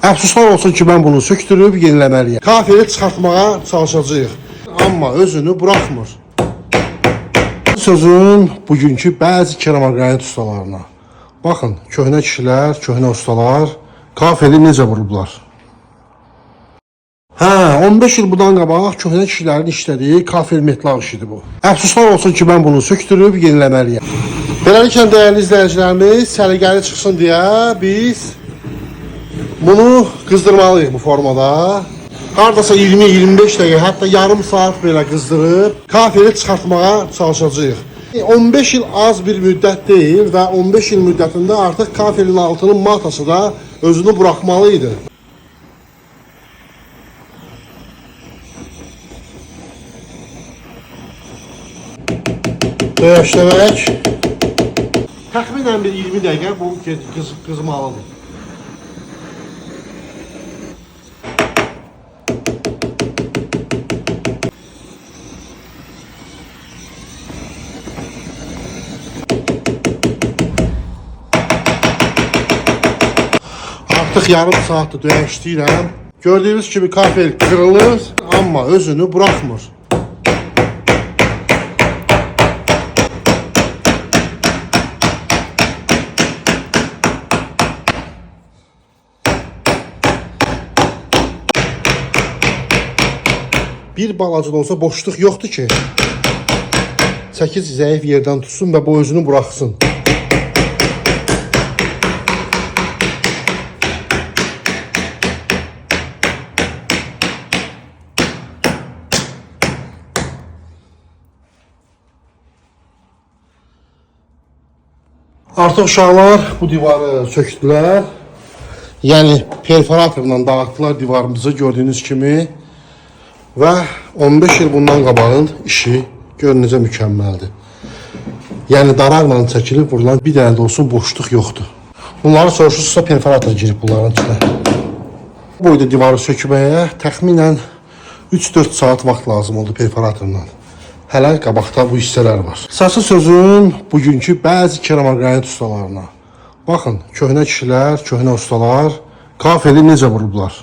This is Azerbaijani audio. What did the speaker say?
Əfsuslar olsun ki, mən bunu söktürüb yeniləməliyəm. Kafeli çıxartmağa çalışacağıq. Amma özünü buraxmır. Sözüm bugünkü bəzi keramaqranit ustalarına. Baxın, köhnə kişilər, köhnə ustalar kafeli necə vurublar. Hə, 15 il bundan qabaq köhnə kişilərin işlədiyi kafel metlaq işidir bu. Əfsuslar olsun ki, mən bunu söktürüb yeniləməliyəm. Beləliklə, dəyərli izləyicilərimiz, səliqəli çıxsın deyə biz bunu qızdırmalıyıq bu formada. Hardasa 20-25 dəqiqə, hətta yarım saat belə qızdırıb kafeli çıxartmağa çalışacağıq. 15 il az bir müddət deyil və 15 il müddətində artıq kafelin altının matası da özünü buraxmalı idi. Döyəşləmək təxminən bir 20 dəqiqə bu qızmalıdır. Artıq yarım saatdır döyəşləyirəm. Gördüyünüz kimi kafel kırılır, amma özünü buraxmır. Bir balaca da olsa boşluq yoxdur ki, çəkic zəif yerdən tutsun və bu özünü buraxsın. Artıq uşaqlar bu divarı söktülər. Yəni perforatorla dağıtdılar divarımızı gördüyünüz kimi. Və 15 il bundan qabağın işi görün necə mükəmməldir. Yəni daraqla çəkilib vurulan bir dənə də olsun boşluq yoxdur. Bunları soruşursunuzsa perforator girib bunların içinə. Bu boyda divarı sökməyə təxminən 3-4 saat vaxt lazım oldu perforatorla. Hələ qabaqda bu hissələr var. Qısası sözüm bugünkü bəzi keramaqranit ustalarına. Baxın, köhnə kişilər, köhnə ustalar kafeli necə vurublar.